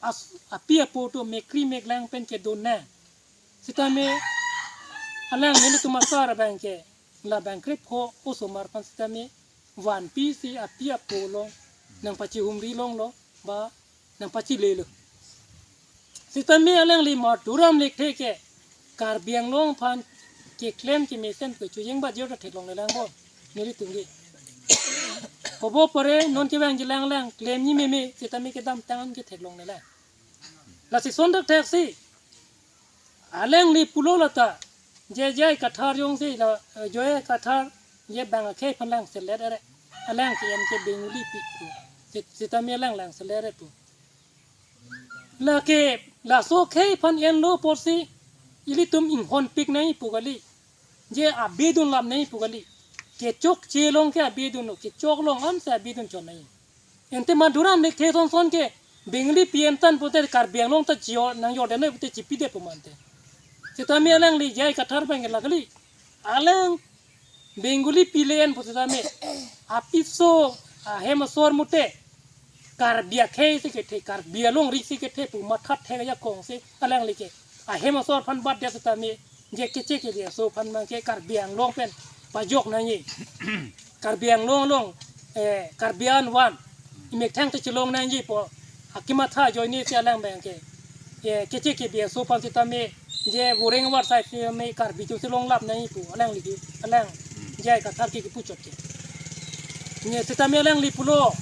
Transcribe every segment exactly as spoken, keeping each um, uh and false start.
as-, api apo atum mekri meklang pen kedun nang. Sitame alang nelitum asar abang ke, la bang krepho osomar aphan sitame vanpi si api apo along nangpachihumri longlo, ba nangpachilelo. Sitame alangli Madhuram Lekthe ke Karbi Anglong aphan keklem kemesen ke chojeng ba jor ta theklongle lang bo, nelitum ke. Kobo pore non kevang jilang lang, klemji meme, sitame kedamtang an ke theklongle lang. Lasi son thakthak si alangli pulo lata, je J I Kathar jongsi la, eh, J I Kathar je bang akhei aphan langselet ere, alang ke en ke Bengali pi pu. Sit-, sitame alang langselet ere pu. Lake laso akhei aphan enlo apotsi ilitum inghonpik nangji pu kali. Je abidun lap nangji pu kali. Kechokche along ke abidun lo, kechok along ansi abidun chot nangji. Ante Madhuram Lekthe son son ke Bengali pi en tang pute Karbi Anglong ta chio nangjorde noi pute chipidet pu mante. Sitame alangli J I Kathar abang ke la kali. Alang Bengali pi le en pu sitame apiso ahem asor mute Karbi akhei si kethe, Karbi alongri si kethe pu matha thek ajakong si alangli ke ahem asor aphan batdet sitame je Keche Kebe aso aphan abang ke Karbi Anglong pen pajok nangji. Karbi Anglong along, eh, Karbi an van. Imethang ta chelong nangji pu akematha ajoine si alang abang ke, eh, Keche Kebe aso aphan sitame je Boreng War sai sitame Karbi atum si longlap nangji pu alangli ke, alang J I Kathar ke kipu chot ke. Ne sitame alangli pulo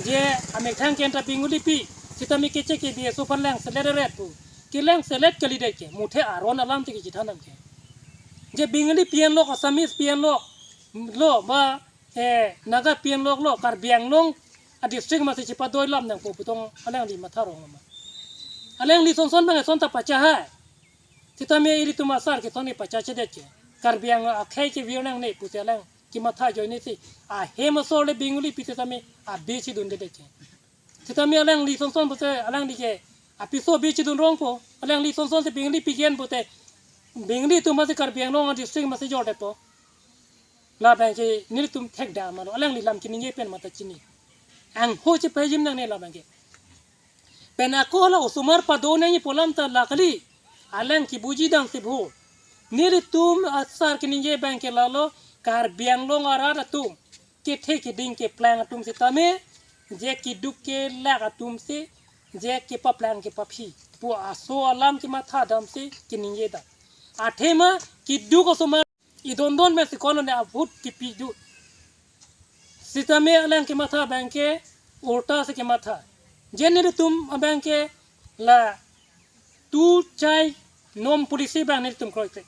je amethang ke en ta Bengali pi, sitame Keche Kebe aso aphan langselet eret pu. Kelangselet kalidet ke, muthe aron alam te kechethan nang ke. Je Bengali pi enlo, Assamese pi enlo, lo ba, eh, Naga pi enlo, lo Karbi Anglong adistrict masi chepadoi lap nangpo pu tong alangli matha rong ma. Alangli son son abang son ta pachahai. Sitame ilitum asar ke son ni pachachedet ke. Karbi Anglong akhei kevir nangne pusi alang kematha ajoine si ahem asor le Bengali pi sitame abi chidundedet ke. Sitame alangli son son pute alangli ke apiso abi chidun rongpo, alangli son son si Bengali pi ke-en pute Bengali atum masi Karbi Anglong adistrict masi jordetpo. Labang ke nelitum thekdam alo, alangli lam keningje pen mata chini. Angho chepajim nangne labang ke. Pen ako la osomar padun nangji pu alam ta la kali. Alang kibuji dam si bho. Nelitum asar keningje abang ke lalo Karbi Anglong arat atum kethe keding keplang atum sitame, je keduk kelak atum si, je kepaplang kepaphi pu aso alam kematha dam si keningje dam. Athema keduk osomar idondon pen si kono ne avote kepi dun. Sitame alang kematha abang ke ulta si kematha. Je nelitum abang ke la tu chai nom policy abang nelitum kroikre.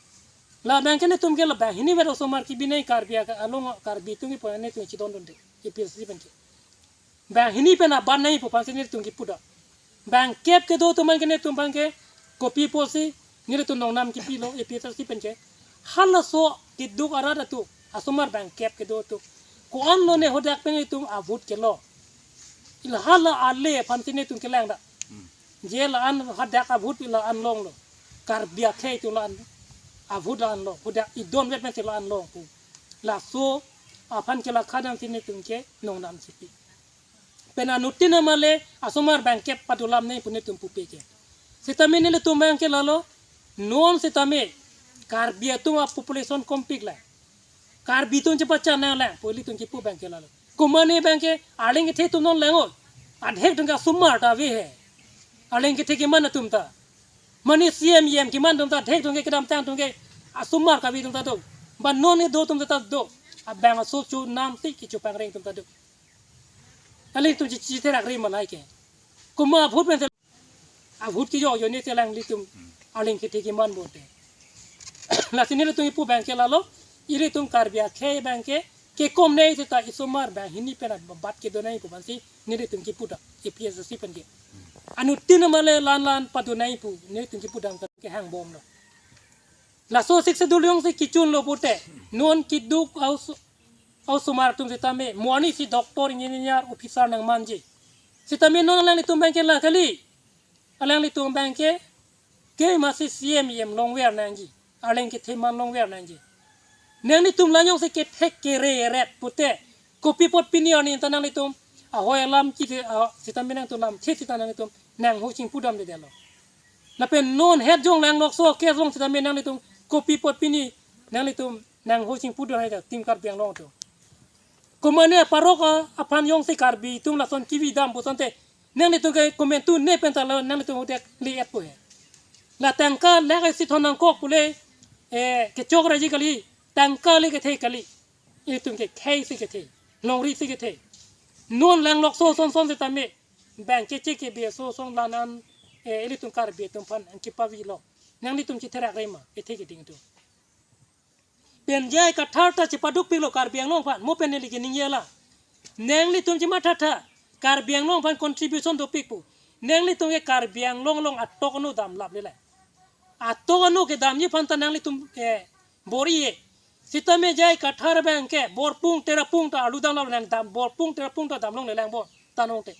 Labang ke netum ke la banghini vet osomar kebi nangji Karbi aka along Karbi atum kipu netum chidondonde A P H L C pen ke. Banghini pen aban nangji pu aphansi netum kipu dam. Bangkep kedo atum abang ke netum abang ke kopi pusi nelitum nongnam kipilo A P H L C pen ke. Halaso keduk arat atum asomar bangkep kedo atum. Ko-an lone hadak pen netum avote kelo. Ila hala ale aphansi netum kelang dam. Je la-an hadak avote la-an longlo. Karbi akhei atum la-an avote la-an long. Hadak idon vet pen si la-an long pu. Laso aphan kelakha dam si netum ke nongnam chipi. Pen anuttin amale asomar bangkep padulam nangji pu netum pupe ke. Sitame nelitum abang ke lalo non sitame Karbi atum apopulation kompik la. Karbi atum chepachan nang lang, pu ilitum kipu abang ke lalo. Komat ne abang ke, arleng kethe atum non lang o. Adhek atum ke asomar ta ave he. Arleng kethe keman atum ta. Mane C M, E M keman atum ta, adhek atum ke kedamtang atum ke asomar kave atum ta do. Ba non kedo atum ta do. Abang aso chonam si kechopangreng atum ta do. Alanglitum chi, chitherak ri malai ke. Komat avote pen se avote kejok ajoine si alanglitum arleng kethe keman bonte. Lasi nelitum kipu abang ke lalo, ilitum Karbi akhei abang ke, kekom nangji seta isomar banghini pen abat kedo nangji pu aphansi nelitum kipu dam, A P H L C pen ke. Anuttin amale la-an la-an padun nangji pu nelitum kipu dam ke hangbomlo. Laso Sixth Schedule jongsi kechunlo pute, non keduk aos-, osomar atum sitame, mo-ani si doctor, engineer, officer nangmanji. Sitame non alanglitum abang ke la kali. Alanglitum abang ke, ke masi C M, E M longver nangji. Arleng kethe man longver nangji. Nanglitum la jongsi kethek kere eret pute, kopi apot pini arni ta nanglitum ahoi alam ki, ah, sitame nangtum lamthe sita nanglitum nang ho chingpu damde detlo. Lapen non het jong lang lokso ke jong sitame nanglitum kopi apot pini nanglitum nang ho chingpu dam hai ta tim Karbi Anglong atum. Komane parok a, aphan jongsi Karbi atum lason kevi dam pusonte nanglitum ke komantu ne pen ta lo nanglitum udak li et pu he. La tangka lek isi thon nangkok pule, eh, kechok raji kali, tangka le kethe kali. Itum ke khei si kethe, longri si kethe. Non lang lokso son son sitame, bang keche ke be so son lanan, eh, ilitum Karbi atum aphan ang kepavilo. Nanglitum chetherak rema, ethe keding atum. Pen J I Kathar ta chepaduk piklo Karbi Anglong aphan, mo pen neli keningje la. Nanglitum chemathatha, Karbi Anglong aphan contribution dopik pu. Nanglitum ke Karbi Anglong along atok anu damlap lele. Atok anu kedamji aphan ta nanglitum, eh, bor-i-e. Sitame J I Kathar abang ke Borpung Terapung ta arlu damlap nang dam, Borpung Terapung ta damlongle lang bor, tanong te.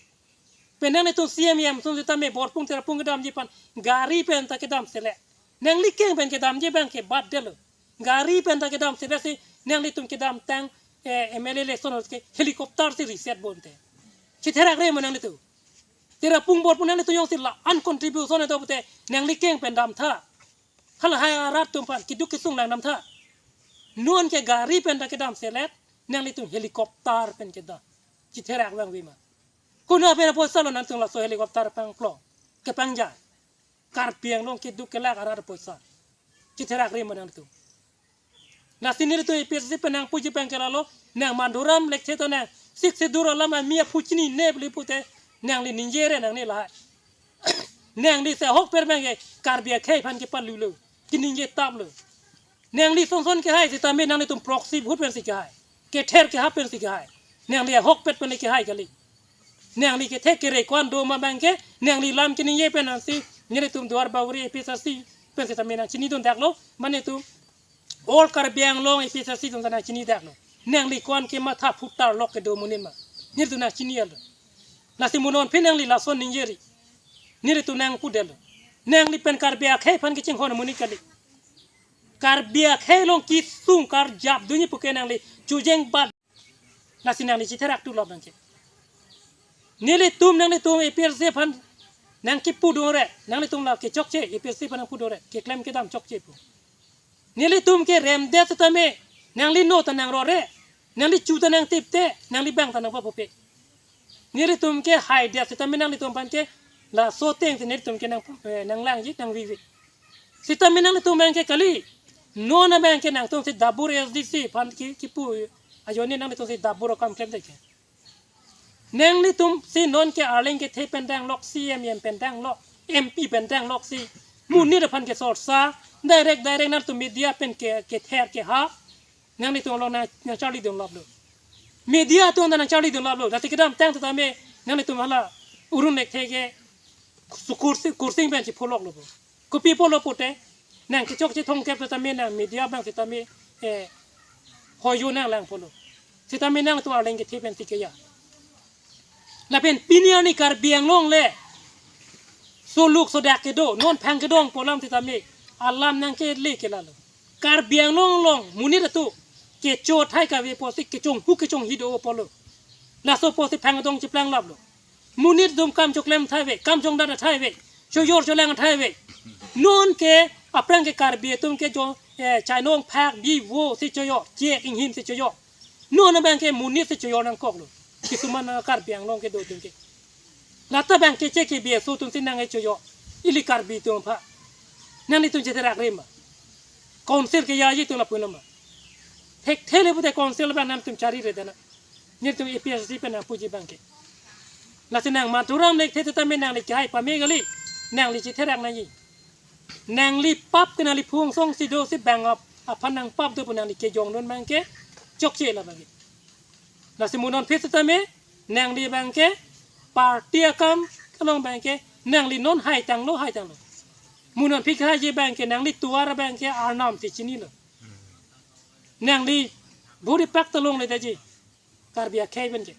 Pen nanglitum C M yam sung sitame Borpung Terapung kedamji aphan gari pen ta kedam sele. Nangli keng pen kedamji abang ke bad detlo. Gari pen ta kedam sele si nanglitum kedamtang, eh, M L A election ke helicopter si reset bonte. Chetherak rema nanglitum. Terapung Borpung nanglitum jongsi la-an contribution do pute nangli keng pen damtha. Halahai arat atum aphan keduk kesung lang damtha. Non ke gari pen ta kedam selet, nanglitum helicopter pen kedam. Chetherak vangve ma. Konat pen apoisa lo nangtum laso helicopter pangklong, kepangja. Karbi Anglong keduk kelak arat apoisa. Chetherak rema nangtum. Lasi nelitum A P H L C pen nangpuji abang ke lalo, nang Madhuram Lekthe to nang Sixth Schedule alam a mi aphu chinine pule pute, nangli ningje re nangli lahai. Nangli si ahokpet abang ke Karbi akhei aphan kepalulo, keningje taplo. Nangli son son kehai sitame nanglitum proxy vote pensi kehai, kether kehap pensi kehai. Nangli ahokpet pen kehai kali. Nangli kethe kere ko-an do ma abang ke, nangli lam keningje pen ansi, nelitum Duar Bagori A P H L C pen sitame nangchinidun daklo, mane tu all Karbi Anglong A P H L C atum ta nangchini daklo. Nangli ko-an kematha phuktar lok kedo amonit ma, nelitum nangchini alo. Lasi mo non aphi nangli lason ningjeri. Nelitum nangpu detlo. Nangli pen Karbi akhei aphan kechinghon amonit kali. Karbi akhei along kesung karjap dunji pu ke nangli chojeng bad. Lasi nangli chetherak tu lo abang ke. Nelitum nanglitum A P H L C aphan nangkepu dore, nanglitum la kechokche, A P H L C aphan nangpu dore, keklem kedam chokche pu. Nelitum ke remdet sitame, nangli no ta nangrore, nangli chu ta nangtipte, nangli bang ta nangpapope. Nelitum ke haidet sitame nanglitum aphan ke laso ateng si nelitum ke nang, eh, nanglangji nangvivi. Sitame nanglitum abang ke kali, non abang ke nangtum si Dabur A S D C aphan ke kepu ajoine nanglitum si Dabur akam klemde ke. Nanglitum si non ke arleng kethe pen danglok, C M M pen danglok, M P pen danglok si monit aphan kesorsa, direct direct nangtum media pen ke, kether kehap. Nanglitum along nang, nangcharlidun laplo. Media atum ta nangcharlidun laplo. Lasi kedamtang sitame nanglitum hala Arun Lekthe ke su kursi, kursing pen chepholoklo. Kopi apotlo pute, nang kechokche thomkep sitame nang media abang sitame, eh, hoyo nanglang apotlo. Sitame nangtum arleng kethe pensi keya. Lapen pini arni Karbi Anglong le soluk sodak kedo, non phang kedong pu alam sitame alam nangkele ke lalo. Karbi Anglong along monit atum kecho athai kave apotsi kechonghu kechonghi do apotlo. Laso apotsi phang kedong cheplang laplo. Monit atum kam choklem athai ave, kam chongdat athai ave, choyor cholang athai ave. Non ke aphrang ke Karbi atum ke jo, eh, chainong phak bi vo si choyor, chek inghim si choyor. Non abang ke monit si choyor nangkoklo. Kisuman, ah, Karbi Anglong kedo atum ke. Lata abang ke chek ke B S O atum si nang-e choyor. Ili Karbi atum aphan. Nanglitum chetherak rema. Council keyaji atum lapu nama. Thekthe le pute council abang nangtum chari re dana. Nelitum A P H L C pen nangpuji abang ke. Lasi nang Madhuram Lekthe sitame nangli kehai pame kali. Nangli chetherak nangji. Nangli pap ke nangli phung song si do si bang ap, aphan nangpap do pu nangli kejongdun abang ke chokche la abang ke. Lasi mo non aphi sitame nangli abang ke party akam kelong abang ke nangli non haitanglo, haitanglo. Mo non aphi kehaiji abang ke nangli tovar abang ke Arnam si chinilo. Nangli buri pak ta longledetji. Karbi akhei pen ke.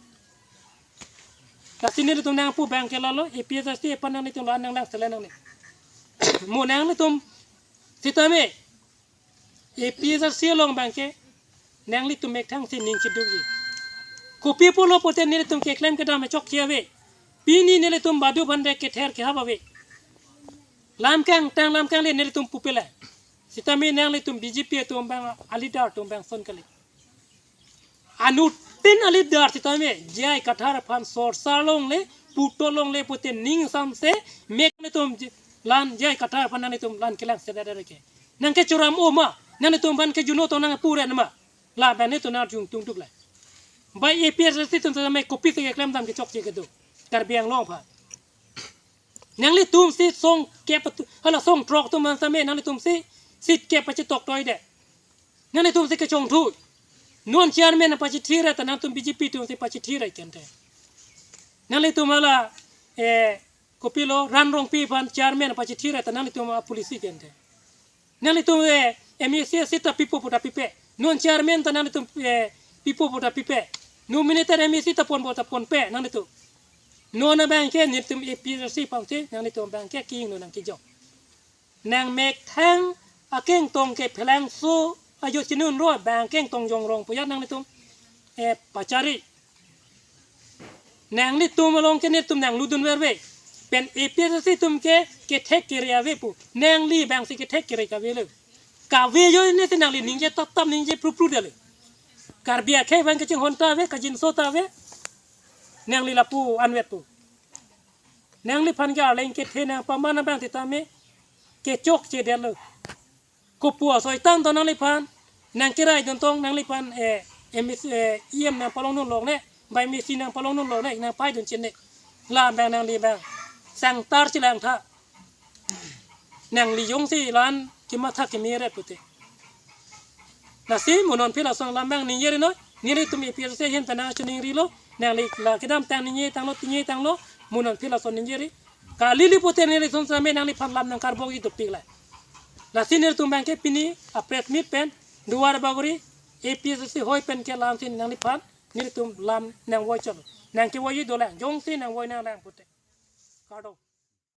Lasi nelitum nangpu abang ke lalo, A P H L C aphan nanglitum la nanglang sele nangne. Mo nanglitum sitame, A P H L C along abang ke, nanglitum methang si ning chedukji. Kopi apotlo pute nelitum keklem kedam chokche ave. Pini nelitum badu bhande kether kehap ave. Lam kangtang lam kangle nelitum pupele. Sitame nanglitum B J P atum abang a-leader atum abang son kali. Anuttin a-leader sitame J I Kathar aphan sorsar longle, puto longle pute ning samse mek nelitum j-, lan J I Kathar aphan nanglitum lan kelang sedet ke. Nangkechoram oma, nanglitum aphan ke juno to nangpure nama. Labang nelitum nang jung tung duk la. Bai A P H L C atum sitame kopisi keklem dam kechokche kedo. Karbi Anglong aphan. Nanglitum si songkep atu-, hala songthrok atum man sitame nanglitum si seat kep pachetok toidet. Nanglitum si kechongthu. Non chairman pachethir ta nangtum B J P atum si pachethir kente. Nanglitum hala, eh, kopilo Ran Rongpi aphan chairman pachethir ta nanglitum a-policy kente. Nanglitum, eh, M A C seat ta pipo pu ta pipe. Non chairman ta nanglitum, eh, pipo pu ta pipe. Nominated M A C ta ponpo ta ponpe nanglitum. Non abang ke nelitum A P H L C aphan si nanglitum abang ke king no nangkejok. Nang methang akengtong ke phelangso ajo chinun ro abang kengtong jongrong pu ya nanglitum, eh, pachari. Nanglitum along ke nelitum nanglutdun verve. Pen A P H L C atum ke kethek kere ave pu. Nangli abang si kethek kere kavelo. Kave jo ne si nangli ningje tap tap ningje pru pru detlo. Karbi akhei abang kachinghon ta ave, kajinso ta ave. Nangli lapu anvet pu. Nangliphan ke arleng kethe nangpaman abang sitame kechokche detlo. Kopu asoi tang to nangliphan, nangkerai dun tong nangliphan, eh, M A C, eh, E M nangpalongdun longle, bai M A C nangpalongdun longle, nangpai dun chine. Labang nangli abang sangtar chelang tha. Nangli jongsi lan kematha kemeret pute. Lasi mo non aphi lason alam abang ningjeri noi, nelitum A P H L C ahin pen nangchiningrilo, nangli la kedamtang ningje tanglo, tinje tanglo, mo non aphi lason ningjeri. Kali li pute neli son sitame nangliphan lam nangkarbokji dopik la. Lasi nelitum abang ke pini a-press meet pen Duar Bagori A P H L C hoi pen ke lam si nangliphan nelitum lam nangvoi chot. Nangkevoi dolang, jongsi nangvoi nanglang pute. Kardom.